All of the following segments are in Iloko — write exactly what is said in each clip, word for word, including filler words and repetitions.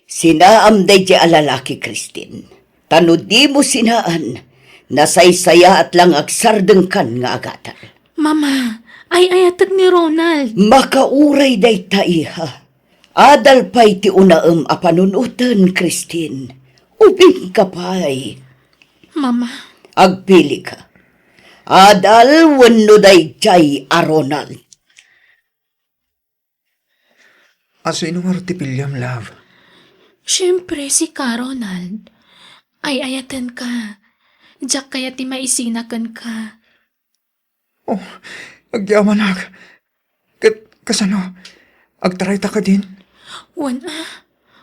Sinaam daydiay a lalaki, Christine. Ta no dimo sinaan, nasaysayaat la nga agsardengkan nga agadal. Mama, ay-ayatek ni Ronald. Makauray dayta, iha. Adal pay ti unaem a panunoten, Christine. Ubingka pay. Mama. Agpilika. Adal wenno daydiay a Ronald? A sino ngarud ti piliam, love? Siempre, sika, Ronald. Ay-ayatenka. Diak kayat ti maisina kenka. Oh, agyamanak. Ket kasano? Agtarayta kadin? Wen a,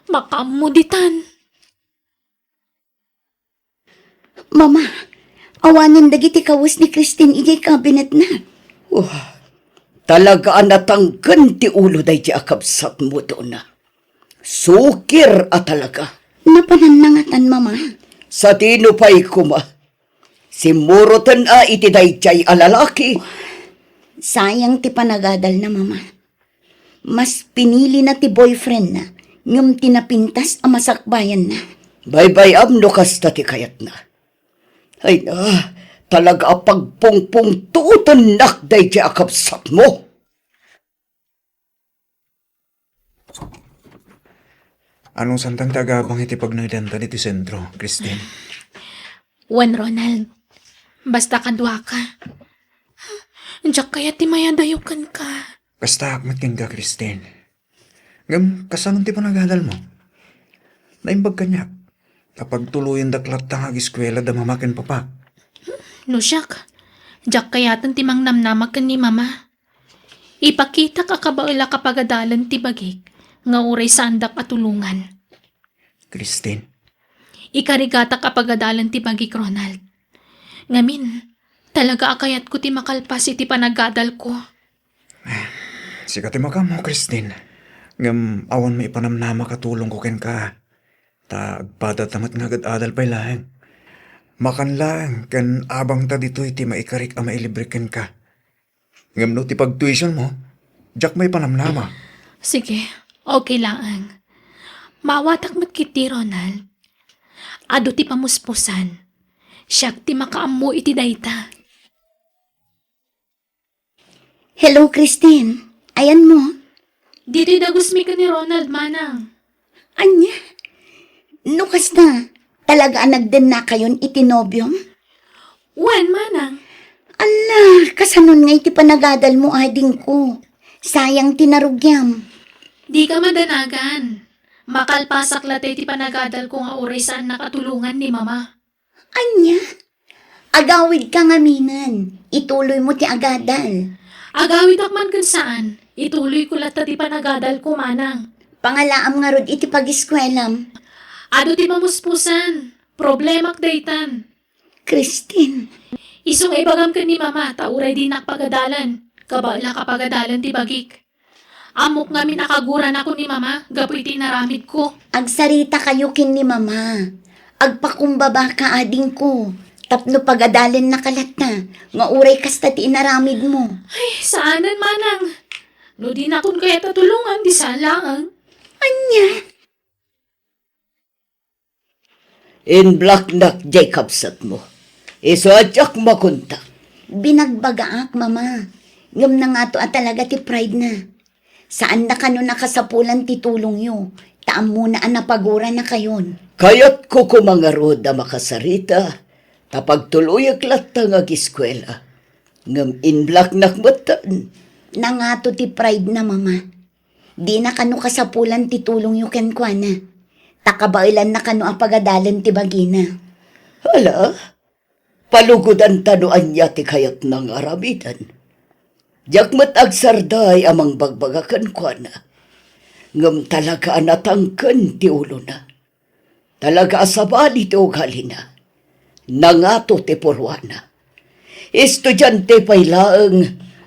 makaammo ditan. Mama, awanen dagiti kawes ni Christine idiay kabinetna. Wah, talaga a natangken ti ulo daydiay a kabsatmo, Dona. Sukir a talaga. Napananna ngatan, Mama. Sadino pay koma? Simmuroten a iti daydiay a lalaki. Sayang ti panagadalna, Mama. Mas pinilina ti boyfriendna ngem ti napintas a masakbayanna. Baybay-am no kasta ti kayatna. Ay na, talaga a pagpungpungtuotennak daydiay a kabsatmo. Anusantan ti agabang iti pagnangidantan iti sentro, Christine? Wen, Ronald. Basta kaduaka. Diak kayat ti mayadayo kenka. Kastaak met kenka, Christine. Ngem kasano ti panagadalmo? Naimbag kaniak. Napagtuloyendak latta nga agiskuela da mama ken papa. No siak, diak kayaten ti mangnamnama ken ni mama. Ipakitak a kabaelak a pagadalen ti bagik nga uray saandak a tulongan. Christine. Ikarigatak a pagadalen ti bagik, Ronald. Ngamin, talaga a kayatko ti makalpas iti panagadalko. Sika ti makaammo, Christine. Ngem awan maipanamnamak a tulongko kenka. Ta agpadata met nga agad-adal pay laeng. Makan laeng ken abangta ditoy ti maikarik a mailibre kenka. Ngem no ti pagtuitionmo, diak maipanamnama. Sige, okay laeng. Maawatak met ketdi, Ronald. Adu ti pamuspusan. Siak ti makaammo iti dayta. Hello, Christine. Ayanmo? Ditoy dagusmi ken ni Ronald, manang. Ania? No kasta, talaga a nagdennakayon iti nobiom? Wen, manang. Ala, kasanon nga iti panagadalmo, adingko? Sayang ti narugiam. Dika madanagan. Makalpasak latta iti panagadalko nga uray saannak a tulongan ni mama. Ania? Agawidka ngaminen, ituloymo ti agadal. Agawidak man ken saan, ituloyko latta ti panagadalko, manang. Pangalaam ngarud iti pagiskuelam. Adu ti pamuspusan. Problemak daytan. Christine. Isu nga ibagam ken ni mama ta uray dinak pagadalan, kabaelak a pagadalen ti bagik. Ammok ngamin a kaguranakon ni mama gapu iti inaramidko. Agsarita kayo ken ni mama. Agpakumbabaka, adingko, tapno pagadalennaka latta nga uray kasta ti inaramidmo. Ay, saanen, manang. No dinakon kayat a tulongan, di saan laeng. Ania? Inblaknak diay kabsatmo. Isu a diak makontak. Binagbagaak, Mama. Ngem nangato a talaga ti pride na. Saanna kano nakasapulan ti tulongyo, ta ammona a napaguranakayon. Kayatko koma ngarud a makasarita, ta pagtuloyek latta nga agiskuela. Ngem inblaknak metten. Nangato ti pride na, Mama. Dina kano kasapulan ti tulongyo kenkuana. Ta kabaelanna kano a pagadalen ti bagina. Hala, palugodanta no ania ti kayatna nga aramiden. Diak met agsarday a mangbagbaga kenkuana. Ngem talaga a natangken ti ulona. Talaga a sabali ti ugalina. Nangato ti purwana. Estudiante pay laeng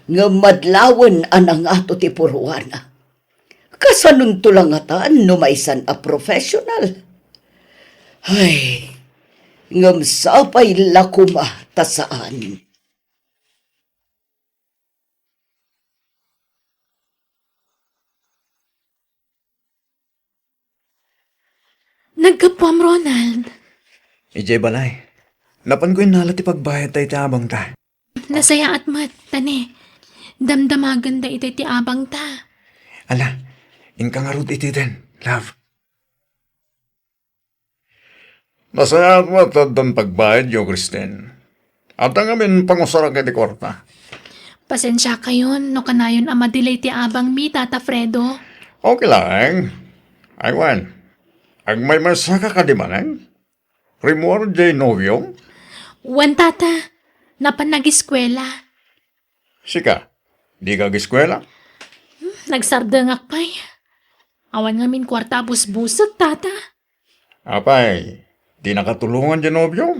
ngem madlawen a nangato ti purwana. Kasanonto la ngatan no maysan a professional? Ay, ngem sapay la koma ta saan. Naggapuam, Ronald. Idiay balay. Napanko innala ti pagbayad ta iti abangta. Nasayaat met, ta ne, damdamagen daytoy ti abangta. Ala, inka ngarud itiden, love. Nasayaat met ta addan pagbayadyo, Christine. Adda ngamin pangusarak iti kuarta. Pasensiakayon no kanayon a madelay ti abangmi, Tata Fredo. Okay laeng. Ay wen, agmaymaysaka kadi manen? Rimmuar diay nobiom? Wen, Tata. Napan nagiskuela. Sika, dika agiskuela? Hmm, nagsardengak pay. Awan ngamin kuarta a busbusek, Tata. Apay, di nakatulongan diay nobiom?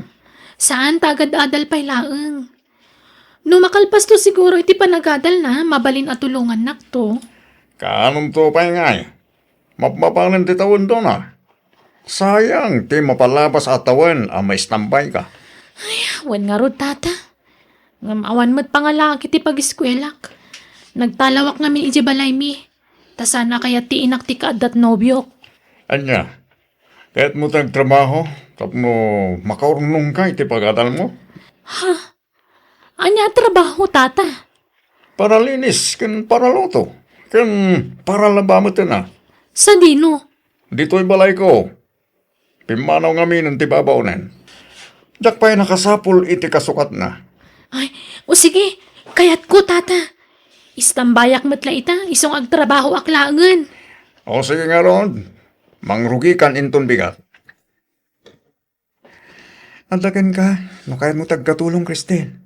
Saan, ta agad-adal pay laeng. No makalpasto siguro iti panagadalna, mabalin a tulongannakto. Kaanonto pay ngay? Mapmapanen ti tawendona. Sayang ti mapalabas a tawen a maistambayka. Ay, wen ngarud, Tata. Ngem awan met pangalaak iti pagiskuelak. Nagtalawak ngamin idiay balaymi. Ta saan a kayat ti inak ti kaaddat nobiok. Ania? Kayatmo ti agtrabaho tapno makaurnongka iti pagadalmo? Ha? Ania a trabaho, Tata? Paralinis ken paraluto ken paralaba met a. Sadino? Ditoy balayko. Pimmanaw ngaminen ti babaonen. Diak pay nakasapul iti kasukatna. Ay, o sige, kayatko, Tata. Istambayak met la ita, isung agtrabahoak laengen. O sige ngarud, mangrugikan inton bigat. Adda kenka, no kayatmo ti agkatulong, Christine.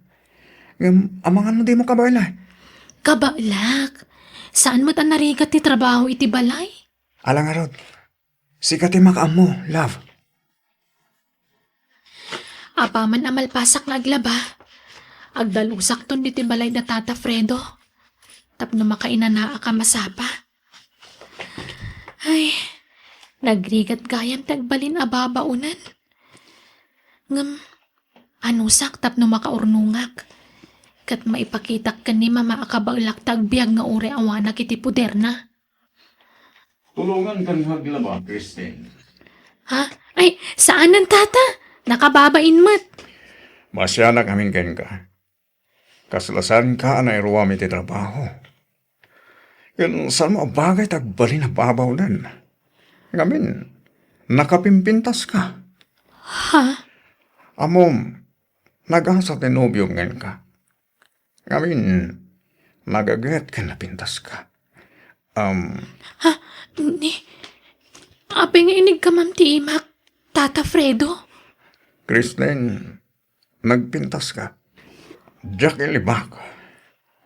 Ngem, amangan no dimo kabaela? Kabaelak. Saan met a narigat ti trabaho iti balay? Ala ngarud, sika ti makaammo, love. Apaman a malpasak nga aglaba, agdalusakton ditoy balay da Tata Fredo tapno makainanaak a masapa. Ay, nagrigat gayam ti agbalin a babaonen. Ngem, anusak tapno makaurnongak ket maipakitak ken ni Mama a kabaelak ti agbiag nga uray awanak iti poderna? Tulonganka nga aglaba, Christine. Ha? Ay, saanen, Tata. Nakababain met. Maasianak amin kenka. Kasla saanka a nairuam iti trabaho. Ken saanmo a bagay ti agbalin a babaonen. Ngamin, nakapimpintaska. Ha? Ammom, nagasa ti nobiom kenka. Ngamin, nagaget ken napintaska. Um, Ha? Ni? Apay nga inigkamam ti imak, Tata Fredo? Christine, nagpintaska. Diak ilibak.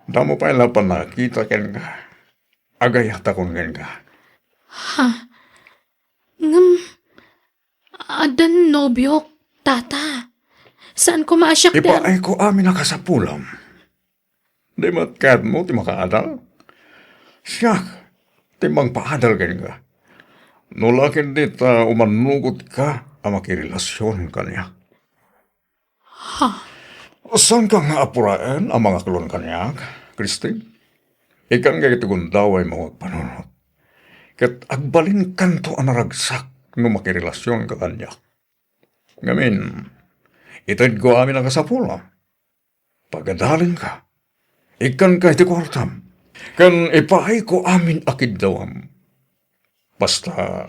Damo pay la pannakita kenka. Agayatakon kenka. Ha? Ngem, addan nobiok, Tata. Saan koma a siak ti ar- Ipaayko amin a kasapulam. Di met kayatmo ti makaadal? Siak ti mangpaadal kenka. No la ket di ta umannugotka a makirelasion kaniak. Ha? Saanka nga apuraen a mangaklon kaniak, Christine? Ikkanka iti gundawaymo nga agpanunot. Ket agbalinkanto a naragsak no makirelasionka kaniak. Ngamin, itedko amin a kasapulam. Pagadalenka. Ikkanka iti kuartam. Ken ipaayko amin a kiddawam. Basta,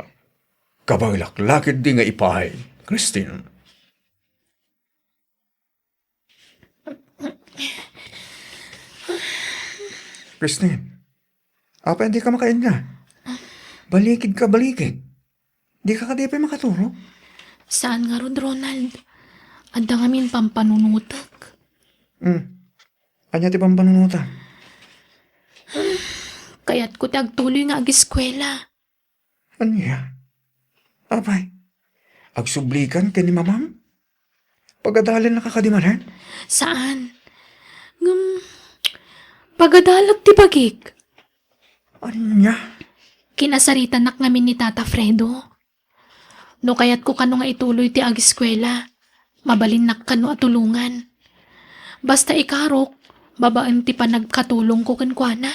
kabaelak la ketdi nga ipaay, Christine. Christine, apay dika makainna? Balikidka, balikid. Dika kadi pay makaturog? Saan ngarud, Ronald. Adda ngamin pampanunotek. Hmm. Ania ti pampanunotam? Kayatko ti agtuloy nga agiskuela. Ania? Apay, agsublikan ken ni mamam? Pagadalennaka kadi manen? Saan? Ngem, pagadalek ti bagik. Ania? Kinasaritanak ngamin ni Tata Fredo. No kayatko kano nga ituloy ti agiskuela, mabalinnak kano a tulongan. Basta ikarok, babaen ti panagkatulongko kenkuana.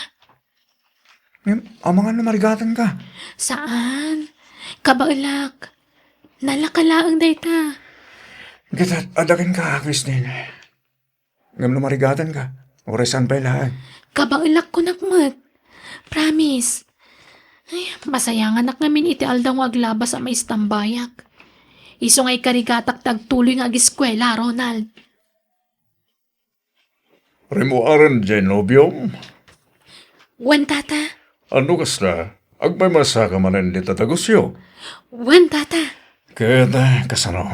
Ngem, amangan no marigatanka? Saan? Kabaelak. Nalaka laeng dayta. Ket adda kenka, Christine. Ngem no marigatanka, uray saan pay laeng. Kabaelak kunak met. Promise. Ay, masayanganak ngamin iti aldaw nga aglabas a maistambayak. Isu nga ikarigatak ti agtuloy nga ageskuela, Ronald. Rimmuaren diay nobiom? Wen, tata. Ano kasta? Agmaymaysaka manen dita dagusyo? Wen, tata. Ket, eh, kasano?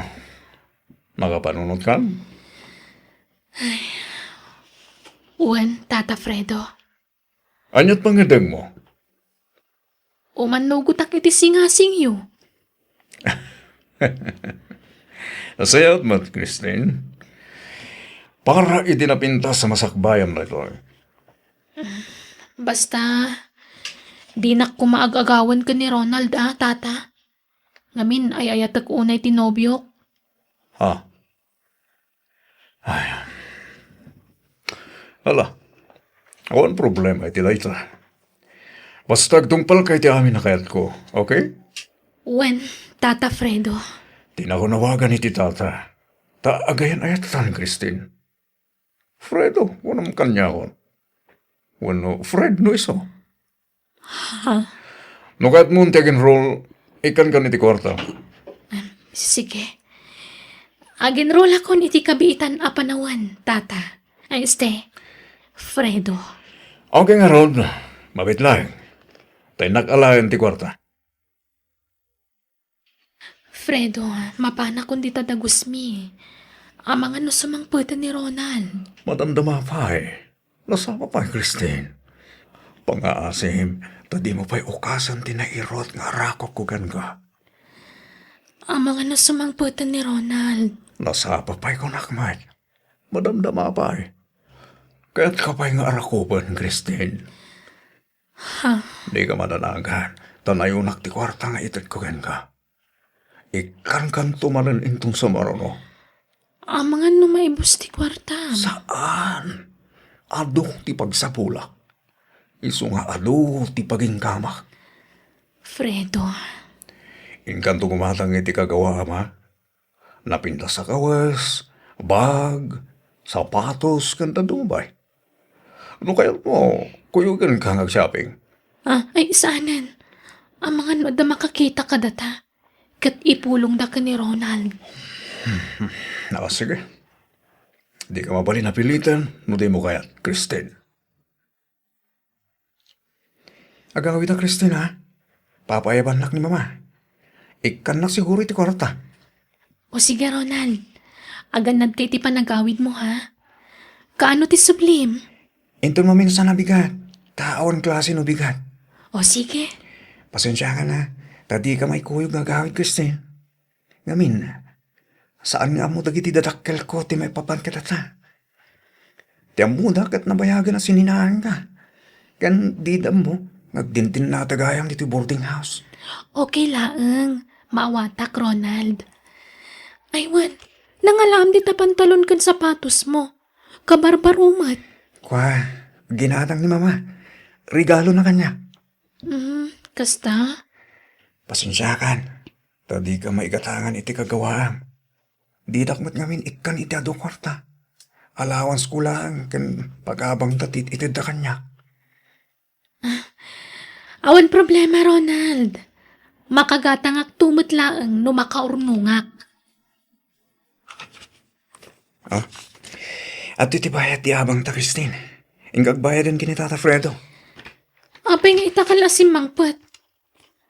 Makapanunotkan? Wen, Tata Fredo. Ania't pangngedengmo? Umannugotak iti singasingyo. Nasayaat met, Christine. Para iti napintas a masakbayam daytoy. Basta, dinak koma ag-agawen ken ni Ronald, a, Tata. Ngamin, ay-ayatek unay ti nobiok. Ha? Ay. Ala, awan problema iti dayta. Basta agtungpalka iti amin a kayatko, okay? Wen, Tata Fredo. Ti nakunawagan iti tata, ta agayan-ayatan, Christine. Fredo, kunam kaniakon. Wenno Fred no isu. Ha? No kayatmo ti ag-enroll, ikkankan iti kuarta. Sige. Ag-enrollakon iti kabiitan a panawen, Tata. Ay, este, Fredo. Okay ngarud, mabit laeng. Ta innak alaen ti kuarta. Fredo, mapanakon dita dagusmi. Amangan no sumangpeten ni Ronald. Madamdama pay. Nasapa pay, Christine. Pangngaasim, ta dimo pay ukasen ti nairut nga arakupko kenka. Amangan no sumangpeten ni Ronald. Nasapa pay kunak met. Madamdama pay. Kayatka pay nga arakupen, Christine. Ha? Dika madanagan, ta nayunak ti kuarta nga itedko kenka. Ikkankanto manen inton sumaruno. Amangan no maibus ti kuartam. Saan? Adu ti pagsapulak. Isu nga adu ti paginggamak. Fredo. Inkanto koma iti kagawaam, a? Napintas a kawes, bag, sapatos, ken dadduma pay. No kayatmo, kuyogenka nga ag-shopping. Ah, ay, saanen. Amangan no adda makakita kadata. Ket ipulongda ken ni Ronald. Ah, sige. Dika mabalin a piliten no dimo kayat, Christine. Agawida, Christine, ha? Papaayabannak ni Mama. Ikkannak siguro iti kuarta. O sige, Ronald. Agannadka iti panagawidmo, ha? Kaano ti sublim? Inton maminsan a bigat, ta awan klase no bigat. O sige. Pasensiakan, ha, ta dika maikuyog nga agawid, Christine. Ngamin, saan nga ammo dagiti dadakkelko ti maipapan kadata. Ti ammoda ket nabayagen a sininaanka. Ken dida ammo nga agdindinna gayam ditoy boarding house. Okay laeng. Maawatak, Ronald. Ay, wen, nangalaam dita pantalon ken sapatosmo. Kabarbaro met. Kua, ginatang ni Mama. Regalona kaniak. Mm, kasta? Pasensiakan, ta dika maigatangan iti kagawaam. Didak met ngamin ikkan iti adu a kuarta. Allowance ko laeng ken pag-abangta ti itedda kaniak. Awan problema, Ronald. Makagatangakto met laeng no makaurnongak. Ah? Adtoy ti bayad ti abangta, Christine. Inka agbayaden ken ni Tata Fredo. Apay nga ita ka la simmangpet?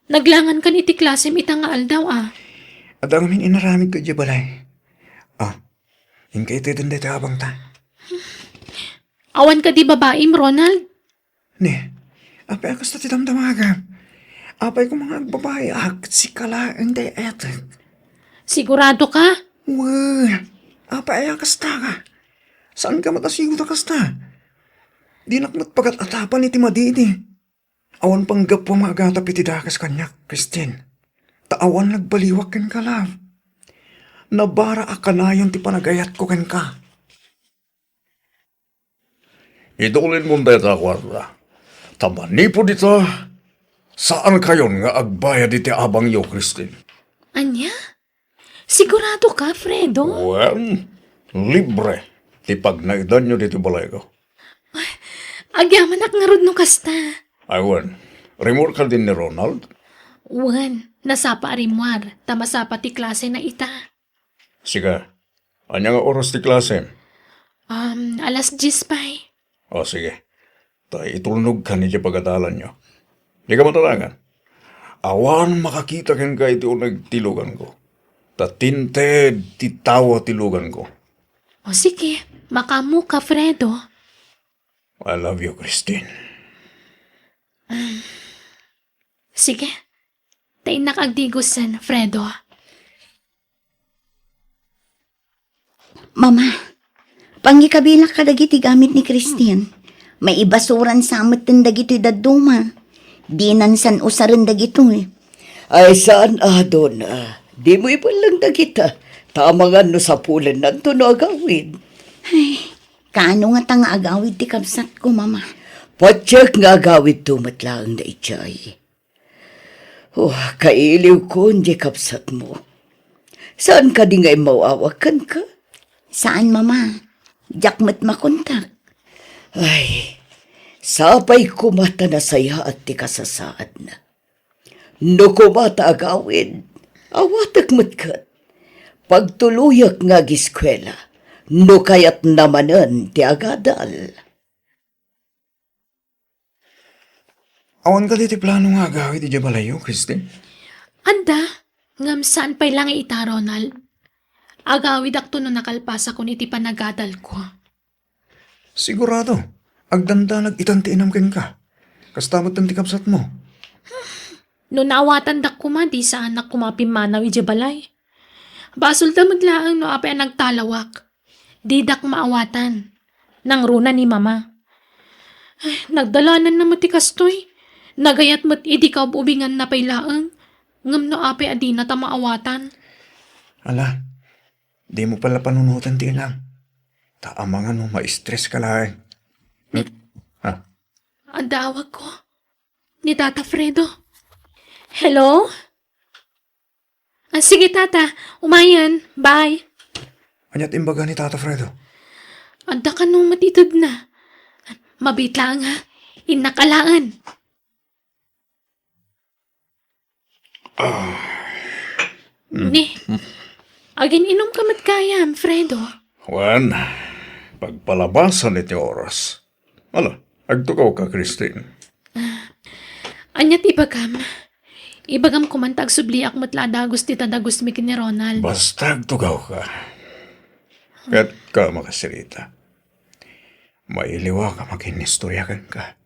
Naglangankan iti klasem ita nga aldaw, a. Adda ngamin inaramidko idiay balay. Ah, inka iteden daytoy abangta. Awan kadi babaim, Ronald? Ne, apay a kasta ti damdamagam? Apay koma nga agbabaiak, sika laeng ti etek. Sigurado ka? Wen, apay a kasta ka? Saan ka met a siguro kasta? Dinak met pagat-atapan iti madi idi. Awan panggapuam nga agatap iti dakes kaniak, Christine. Ta awan nagbaliwak kenka, love. Nabara a kanayon ti panagayatko kenka. Itulinmon dayta a kuarta. Ta manipud ita, saankayon nga agbayad iti abangyo, Christine. Ania? Sigurado ka, Fredo? Wen, libre ti pagnaedanyo ditoy balayko. Agyamanak ngarud no kasta. Ay, wen. Rimmuar kadin ni Ronald? Wen, nasapa a rimmuar, ta masapa ti klasena ita. Sika, ania nga oras ti klasem? Um, alas dies pay. O, sige. Ta itulnogkan iti pagadalanyo. Dika matarangan. Awan makakita kenka iti uneg ti luganko. Ta tinted ti tawa ti luganko. O, sige. Makaammoka, Fredo. I love you, Christine. Sige. Ta innak agdigosen, Fredo. Mama, pangikabilak kadagiti gamit ni Christine. Maibasuran sa metten dagitoy dadduma. Dinan san usaren dagitoy. Ay, saan a, Donna. Dimo iballang dagita. Ta amangan no sapulennanto no agawid. Ay, kaano ngata nga agawid ti kabsatko, Mama? Patiek nga agawidto met laeng daydiay. Oh, kailiwkon diay kabsatmo. Saan kadi nga immaw-awag kenka? Saan, Mama. Diak met makontak. Ay, sapay koma ta nasayaat ti kasasaadna. No koma ta agawid, awatek met ket. Pagtuloyak nga agiskuela, no kayatna manen ti agadal. Awan kadi ti plano nga agawid idiay balayyo, Christine? Adda, ngem saan pay la nga ita, Ronald. Agawidakto no nakalpasakon iti panagadalko. Sigurado, agdandanag itan ti inam kenka. Kasta met ti kabsatmo. No naawatandak koma, di saanak koma pimmanaw idiay balay. Basolda met laeng no apay a nagtalawak. Didak maawatan. Nangruna ni Mama. Ay, nagdalananna met ti kastoy. Nagayat met idi kaub-ubinganna pay laeng. Ngem no apay a dinata maawatan. Ala, dimo pay la panunoten ti inam. Ta amangan no ma-stress ka laeng. Hmm? Ha? Adda awagko. Ni Tata Fredo. Hello? Ah, sige, Tata. Umayen. Bye. Ania ti imbaga ni Tata Fredo? Adda kano matitedna. Mabiit laeng, ha? Innak alaen. Ah. Mm. Ni, agin-inumka met gayam, Fredo. Wen, pagpalabasan iti oras. Ala, agtugawka, Christine. Ania ti ibagam? Ibagam koman ta agsubliak met la a dagus ti tadagusmi ken ni Ronald. Basta agtugawka. Ket ka makasirita. Mailiwak a makinistorya kenka.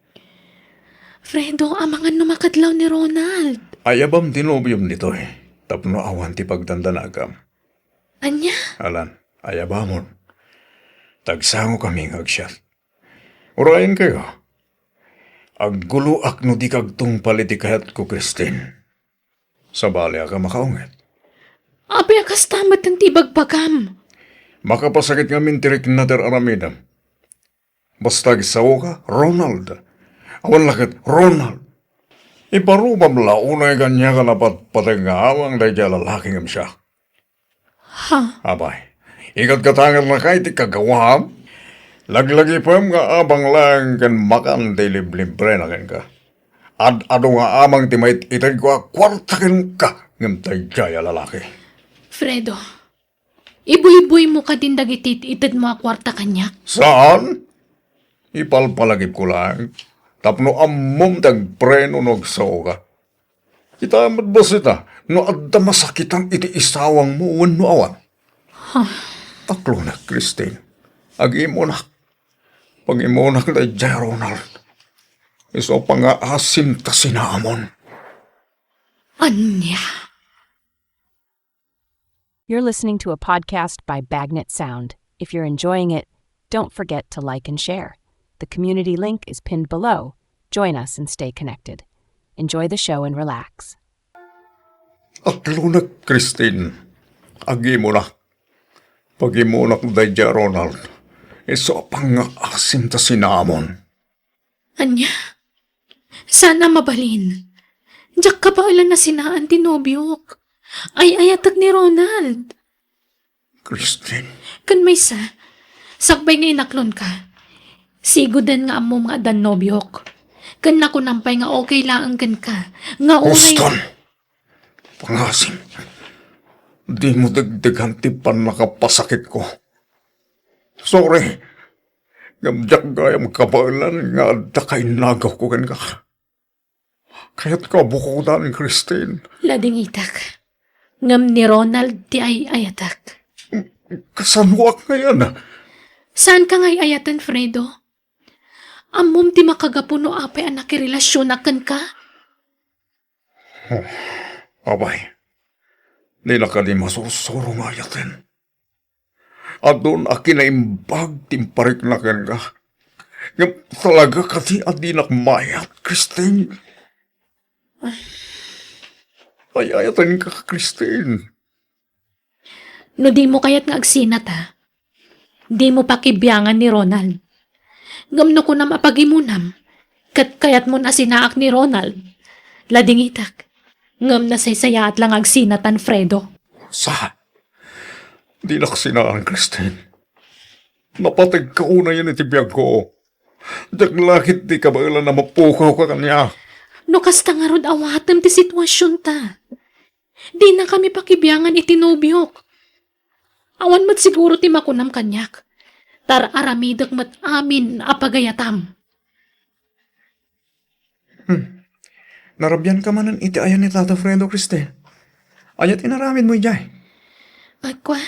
Fredo, amangan no makadlaw ni Ronald. Ayabam ti nobiom ditoy, tapno awan ti pagdandanagam. Ania? Alan, ayabamon. Tagsangokami nga agsiat. Urayenkayo. Agguloak no dika agtungpal iti kayatko, Christine. Sabaliak a makaunget. Apay a kasta met ti ibagbagam? Makapasakit ngamin ti rikna ti ar-aramidem. Basta agsaoka, Ronald. Awan la ket Ronald. Iparubam la unay kaniak a napatpateg nga amang daydiay a lalaki ngem siak. Ha? Apay, ikatkatangernak iti kagawaam? Laglagipem nga abang laeng ken makan ti liblibrena kenka. Ad-adu nga amang ti mait-itedko a kuarta kenka ngem daydiay a lalaki. Fredo, ibuyboymo kadin dagiti it-itedmo a kuarta kaniak? Saan? Ipalpalagipko laeng tapno ammom ti agpreno no agsaoka. Ita met basita no adda masakitan iti isawangmo wenno awan. Huh. Aklonek, Christine. Agimunak. Pagimunak daydiay, Ronald. Isu a pangngaasim ta sinaamon. Ania? You're listening to a podcast by Bagnet Sound. If you're enjoying it, don't forget to like and share. The community link is pinned below. Join us and stay connected. Enjoy the show and relax. Aklonek, Christine. Agimunak. Pagimunak daydiay, Ronald. Isu a pangngaasim ta sinaamon. Ania? Saan a mabalin? Diak kabaelan a sinaan ti nobiok. Ay-ayatek ni Ronald. Christine. Ken maysa, sakbay nga inaklonka, siguden nga ammom nga addan nobiok. Ken nakunam pay nga okay laeng kenka, nga unay Houston! Pangasim, dimo degdegan ti pannakapasakitko. Sorry, ngem diak gayam kabaelan nga adda kainagawko kenka. Kayatka a bukodan, Christine. Ladingitak. Ngem ni Ronald ti ay-ayatek. Kasanoak ngayen? Saanka nga ay-ayaten, Fredo. Ammom ti makagapu no apay a nakirelasionak kenka? Apay, dina kadi masursuro nga ayaten. Adun a kinaimbag ti imparikna kenka. Ngem talaga kadi a dinak mayat, Christine? Ay-ayatenka, Christine. No dimo kayat nga agsinata, dimo pakibiangan ni Ronald. Ngem no kunam a pagimonam, ket kayatmon a sinaak ni Ronald, ladingitak. Ngem nasaysayaat la nga agsinatan, Fredo. Sa, dinak sinaan, Christine. Napategka unayen iti biagko. Diak la ketdi kabaelan a mapukawka kaniak. No kasta ngarud, awatem ti situasionta. Dinakami pakibiangan iti nobiok. Awan met siguro ti makunam kaniak. Tar-aramidek met amin a pagayatam. Hmm. Narabianka manen iti ayan ni Tata Fredo, Christine. Ania ti inaramidmo idiay? Ay, kua,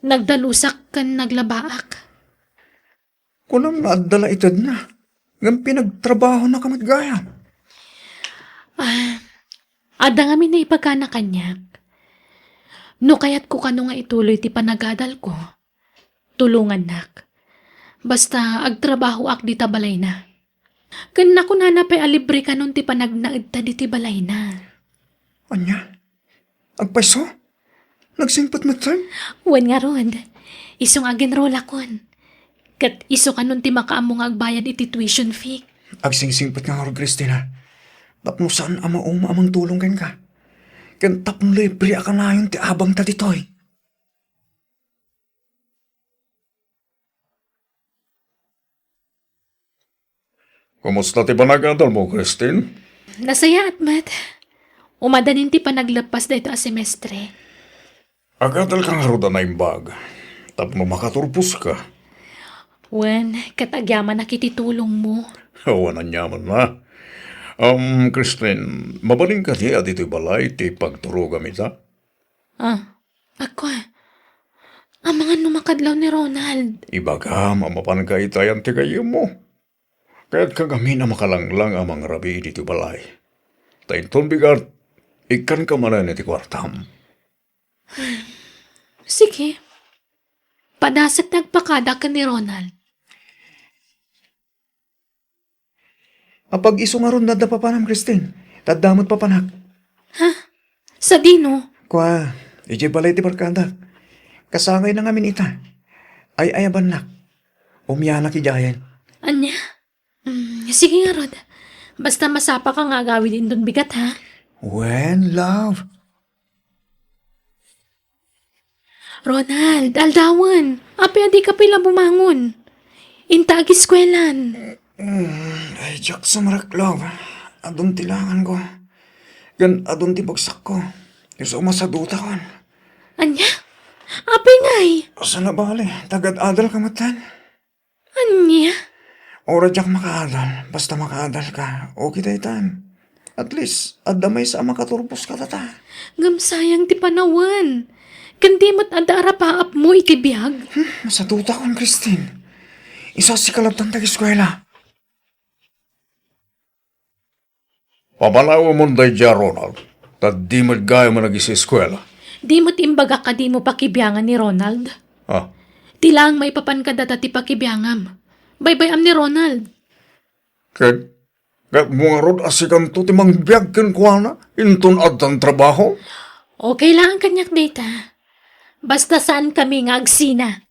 nagdalusak ken naglabaak. Kunam nga adda la itedna, ngem pinagtrabahonaka met gayam. Ah, adda ngamin naibagana kaniak. No kayatko kano nga ituloy ti panagadalko, tulongannak. Basta agtrabahoak dita balayna. Ken nakunana pay a libre kanon ti panagnaedta diti balayna. Ania? Agpayso? Nagsingpet metten? Wen ngarud, isu nga agenrolakon. Ket isu kanon ti makaammo nga agbayad iti tuition fee. Agsingsingpet nga ngarud, Christina. Tapno saan a mauma a mangtulong kenka. Ken tapno libre a kanayon ti abangta ditoy. Kumusta ti panagadalmo, Christine? Nasayaat met. Umadanin ti panagleppas daytoy a semestre. Agadalka ngarud a naimbag tapno makaturposka. Wen, ket agyamanak iti tulongmo. Awan aniamanna. Um, Christine, mabalin kadi a ditoy balay ti pagturogam ita? Ah, ako, amangan no makadlaw ni Ronald. Ibagam a mapanka ita ayan ti gayyemmo. Kayatka ngamin a makalanglang a mangrabii ditoy balay. Ta inton bigat, ikkanka manen iti kuartam. Sige. Padasek ti agpakada ken ni Ronald. Apag-isu ngarud no adda papanam, Christine. Ta adda met papanak. Ha? Sadino? Kua, idiay balay ti barkadak. Kasangayna ngamin ita. Ay-ayabannak. Umianak idiayen. Ania? Mm, sige ngarud. Basta masapaka nga agawid inton bigat, ha? Wen, love. Ronald, aldawen. Apay a dika pay la bumangon? Inta agiskuelan. Mm, ay, diak sumrek, love. Adun ti langanko. Ken adun ti bagsakko. Isu a masadutakon. Ania? Apay ngay? Saan a bale, tagad-adalka metten. Ania? Uray diak makaadal, basta makaadalka, okay daytan. At least, adda maysa a makaturpos kadata. Ngem sayang ti panawen. Ken di met adda arapaapmo iti biag. Hmm, masadutakon, Christine. Isu a sika lattan ti agiskuela. Pamanawemon daydiay a Ronald, ta di met gayam a nagiseskuela. Di met imbagak a dimo pakibiangan ni Ronald? Ah. Ti laeng maipapan kadata ti pakibiangam. Baybay-am ni Ronald. Ket, ket mo ngarud a sikanto ti mangbiag kenkuana inton addan trabaho? Okay laeng kaniak dayta. Basta saankami nga agsina.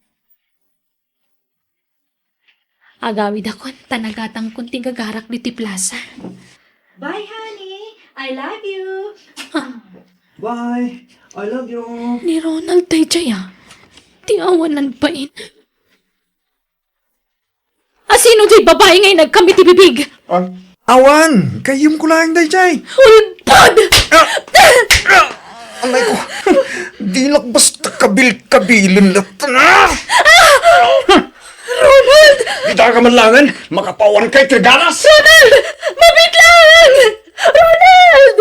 Agawidakon, ta nagatangkon ti gagarak ditoy plasa. Bye, honey. I love you. Ah. Bye. I love you. Ni Ronald daydiay a. Ti awanan bain. Asino diay babai nga inagkam iti bibig? Ah, awan, gayyemko laeng daydiay. Ulbod! Ah! Ah! Anay ko, dinak basta kabil-kabilen latta. Ronald! Ita ka man laengen, makapawan kay ti galas! Ronald! Mabit laeng! Ronald!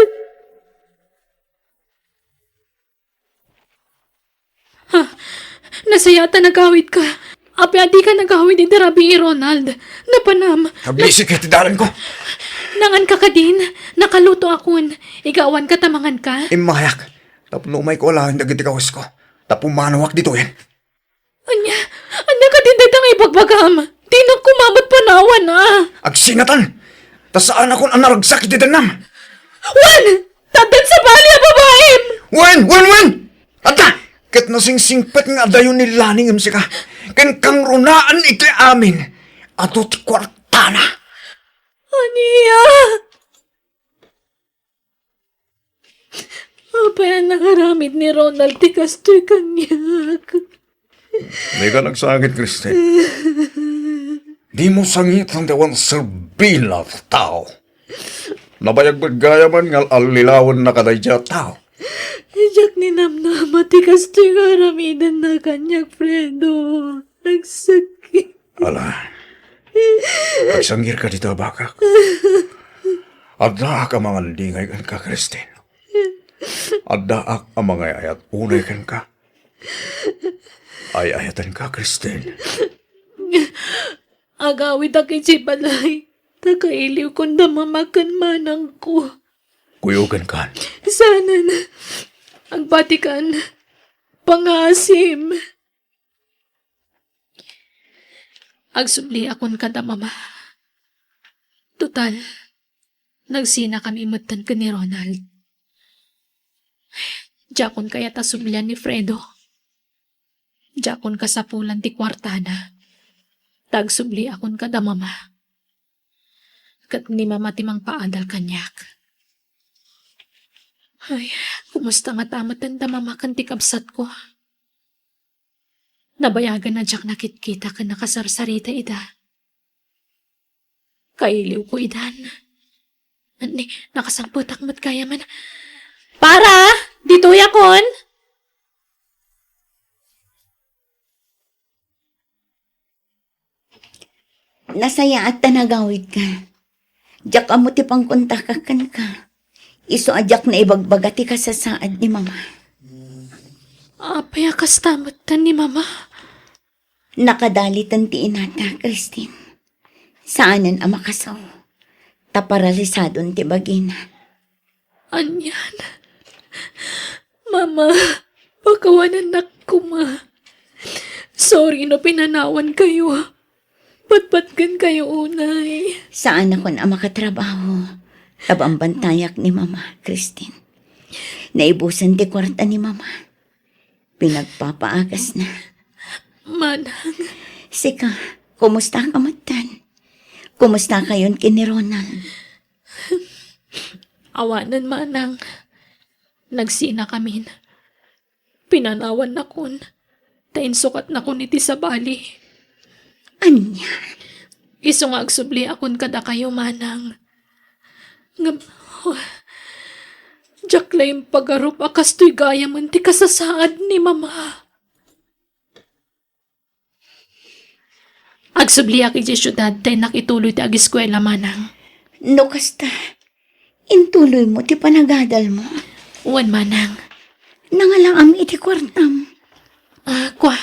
Ha? Nasayaat a nagawidka. Apay a dika nagawid iti rabii, Ronald? Napanam. Agbisik iti dalanko. Nanganka kadin? Nakalutoakon. Igawanka ta manganka? Immayak. Tapno umayko alaen dagiti kawesko. Ta pumanawak ditoyen. Ania? Ania kadin dayta nga ibagbagam? Dinak koma met panawan a. Agsinatan! Ta saanakon a naragsak iti dennam. Wen! Addan sabali a babaim! Wen! Wen! Wen! Adda! Ket nasingsingpet nga adayo ni Lani ngem sika. Ken kangrunaan iti amin. Adu ti kuartana. Ania? Apay a nakaramid ni Ronald ti kastoy kaniak? Dika nagsangit, Kristen. Dimo sangiten ti awan serbina a tao. Nabayag met gayamen nga al-allilawenna kadaydiay a tao. Diak ninamnama ti kastoy nga aramidenna kaniak, Fredo. Agsakit. Ala, agsangirka dita, bakak. Addaak a mangandingay kenka, Kristen. Addaak a mangay-ayat unay kenka. Ay-ayatenka, Kristen. Agawidak idiay balay. Ta kailiwkon da mama ken manangko. Kuyogenkan. Saanen. Agbatikan. Pangaasim. Agsubliakon kada mama. Total, nagsinakami metten ken ni Ronald. Diakon kayat a sublian ni Fredo. Diakon kasapulan ti kuartana. Ta agsubliakon kada mama. Ket ni mama ti mangpaadal kaniak. Ay, kumusta ngata metten da mama ken ti kabsatko? Nabayagan a diak nakitkita ken nakasarsarita ida. Kailiwko idan. Ni, nakasangpetak met gayamen. Para! Ditoyakon! Nasayaat ta nagawidka. Diak ammo ti pangkontakak kenka. Isu a diak naibagbaga ti kasasaad ni mama. Apay a kasta metten ni mama? Nakadaliten ti inata, Christine. Saanen a makasaw. Ta paralisadon ti bagina. Anian? Mama, pakawanennak koma. Sorry no pinanawankayo. Patpatgenkayo unay. Saanakon a makatrabaho. Ta bambantayak ni Mama, Christine. Naibusen ti kuarta ni Mama. Pinagpapaagasna. Manang. Sika, kumusta ka metten? Kumusta kayon ken ni Ronald? Awanen, Manang. Nagsinakamin. Pinanawannakon. Ta insukatnakon iti sabali. Ania? Isu nga agsubliakon kadakayo, Manang. Ngem, diak la impagarup a kastoy gayamen ti kasasaad ni Mama. Agsubliak idiay siudad ta innak ituloy ti agiskuela, Manang. No kasta, intuloymo ti panagadalmo? Wen, Manang. Nangalaam iti kuartam? Ah, kua.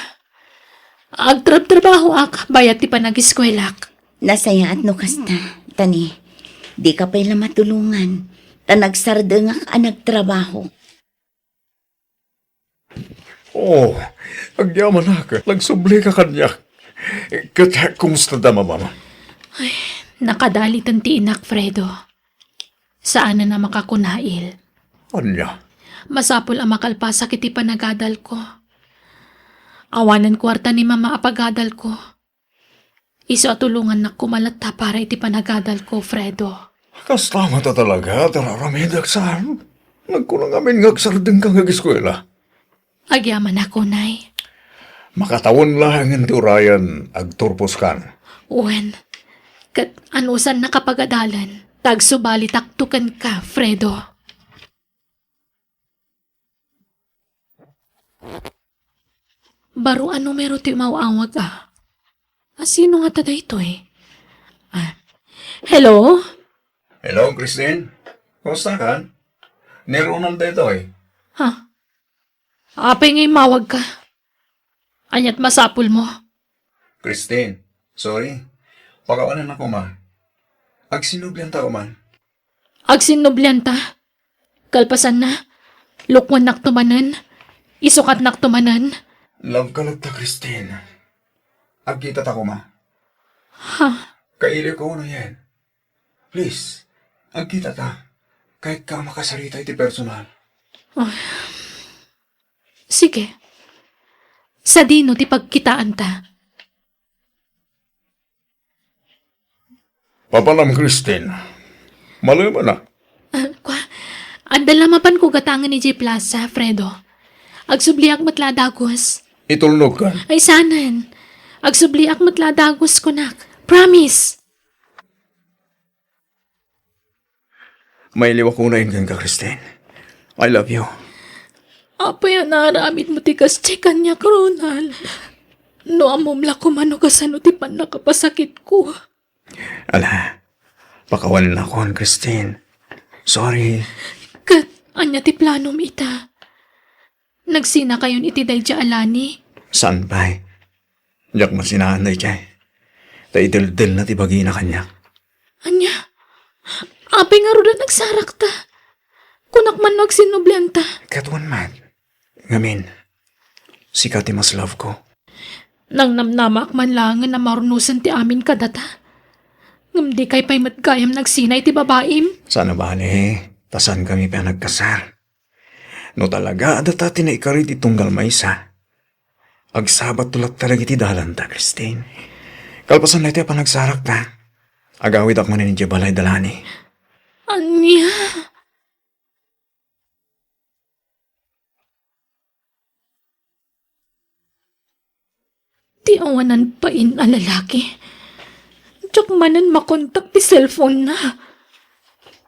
Agtrabtrabahoak, bayat ti panagiskuelak. Nasayaat no kasta, ta ni, dika pay la matulongan, ta nagsardengak a nagtrabaho. Oh, agyamanak, nagsublika kaniak. Ket kumusta da mamam? Ay, nakadaliten ti inak, Fredo. Saanen a makakunail. Ania? Masapul a makalpasak iti panagadalko. Awanen kuarta ni Mama a pagadalko. Isu a tulongannak koma latta para iti panagadalko, Fredo. Kasta met a talaga ti ar-aramidek saan? Nagkuna ngamin nga agsardengka nga ageskuela. Agyamanak unay. Makatawen laengen ti urayan, agturposkan. Wen, ket anusan nakapagadalen, ta agsubalitakto kenka, Fredo. Baro a numero ti umaw-awag, a. A, sino ngata daytoy? A, hello? Hello, Christine. Kumusta ka? Ni Ronald daytoy. Ha? Apay nga immawagka? Ania't masapulmo? Christine, sorry. Pakawanan ako, ma. Agsinnublianta ko man. Agsinnublianta? Kalpasanna, lukuennakto manen, isukatnakto manen. Love ka latta, Christine. Agkitata koma. Ha? Kailiw ka uno yen. Please, agkitata. Kayatko a makasarita iti personal. Ah. Sige. Sadino ti pagkitaanta? Papanam, Christine. Malem a. Ah, kua, adda la mapanko gatangen idiay plaza, Fredo. Agsubliak met la a dagus. Itulnogkan. Ay, saanen. Agsubliak met la a dagus, kunak. Promise. Mailiwak unay kenka, Christine. I love you. Apay a naaramidmo ti kas ti kaniak, Ronald? No ammom la koma no kasano ti pannakapasakitko. Ala, pakawanennakon, Christine. Sorry. Ket ania ti planom ita? Nagsinakayon iti daydiay a lani? Saan pay? Diak masinaan daydiay. Ta ideldelna ti bagina kaniak. Ania? Apay ngarud a nagsarakta? Kunak man no agsinnublianta. Ket wen man. Ngamin, sika ti mas love ko. Nangnamnamaak man laengen a marunosen ti amin kadata. Ngem dikay pay met gayam nagsina iti babaim. Saan a bale, ta saankami pay a nagkasar. No talaga a data ti naikari ti tunggal maysa, agsabatto latta dagiti dalanta, Christine. Kalpasan daytoy a panagsarakta, agawidak manen idiay balay da lani. Ania? Ti awanan bain a lalaki. Diak manen makontak ti cellphone-na.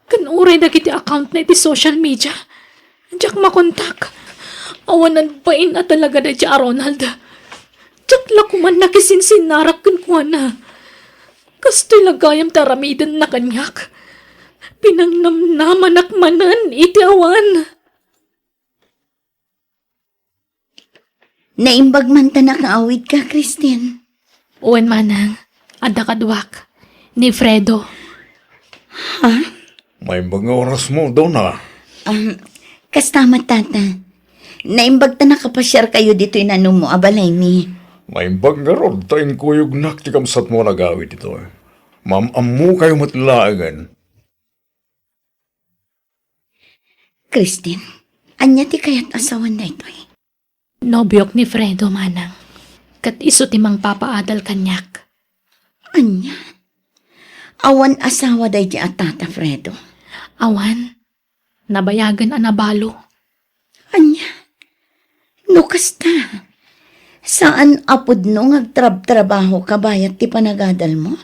Ken uray dagiti account-na iti social media. Diak makontak. Awanan bain a talaga daydiay a Ronald. Diak la koman nakisinsinnarak kenkuana. Kastoy la gayam ti aramidenna kaniak. Pinangnamnamanak manen iti awan. Naimbag man ta nakaawidka, Christine. Wen, manang, adda kaduak, ni Fredo. Ha? Maimbag nga orasmo, Dona. Um, kasta met, Tata. Naimbag ta nakapasiarkayo ditoy nanumo a balaymi. Maimbag ngarud ta inkuyognak ti kabsatmo a nagawid ditoy. Maam-ammokayo met laengen. Christine, ania ti kayat a sawen daytoy? Nobiok ni Fredo, manang. Ket isu ti mangpapaadal kaniak. Ania? Awan asawa daydi a Tata Fredo? Awan. Nabayagen a nabalo. Ania? No kasta, saan a pudno nga agtrabtrabahoka bayat ti panagadalmo?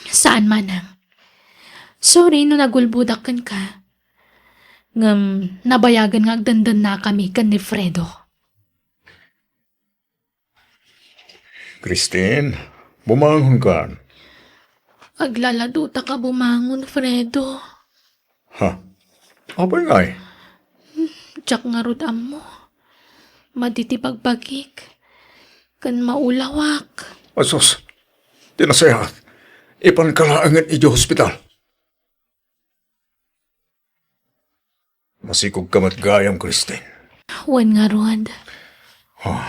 Saan, manang. Sorry no nagulbodak kenka. Ngem nabayagen nga agdendennakami ken ni Fredo. Christine, bumangonkan. Aglaladutak a bumangon, Fredo. Ha? Apay ngay? Diak ngarud ammo. Madi ti bagbagik. Ken maulawak. Asus, ti nasayaat. Ipanka laengen idiay hospital. Masikogka met gayam, Christine. Wen ngarud. Ah.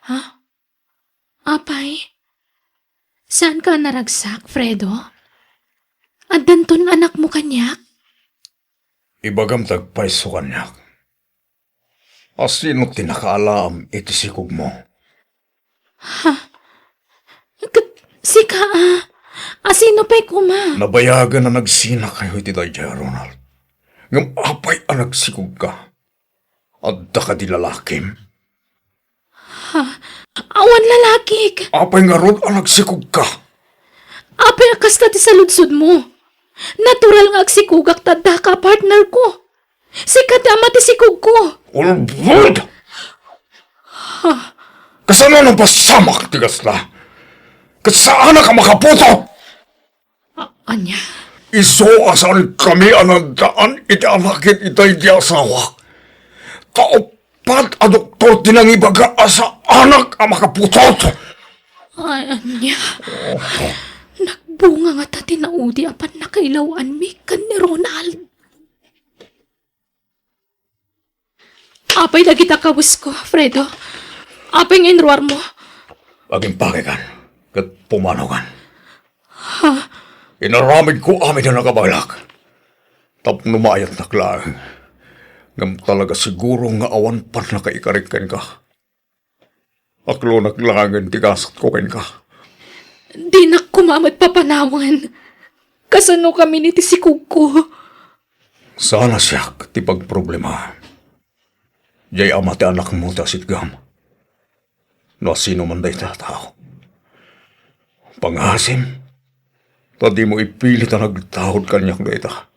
Ha? Apay? Saanka a naragsak, Fredo? Addanton anakmo kaniak? Ibagam ti agpayso kaniak. Asino ti nakaalaam iti sikogmo? Ha? Ket sika a? Asino pay koma? Nabayagen a nagsinakayo iti daydiay a Ronald. Ngem apay a nagsikogka? Adda kadi lalakim? Ha? Awan lalakik. Apay ngarud a nagsikogka? Apay a kasta ti saludsodmo? Natural nga agsikogak ta addaka a partner ko. Sika ti ama ti sikogko. Ulbod! Kasano napasamak ti kasta? Ket saanak a makaputot? A-, ania? Isu a saankami a naaddaan iti anak ken itay ti asawak. Ta uppat a doktor ti nangibaga a saanak a makaputot. Ay, ania? Nagbunga ngata ti naudi a pannakailawanmi ken ni Ronald. Apay dagita kawesko, Fredo? Apay nga inruarmo? Agimpakekan ket pumanawan. Ha? Inaramidko amin a nakabaelak tapno maayatnak laeng. Ngem talaga siguro nga awan pannakaikarik kenka. Aklonak laengen ti gasatko kenka. Dinak koma met papanawen. Kasanokami iti sikogko? Saan a siak ti pagproblema. Diay ama ti anakmo ti asitgam. No asino man dayta a tao. Pangasim, ta dimo ipilit a nagtaud kaniak dayta.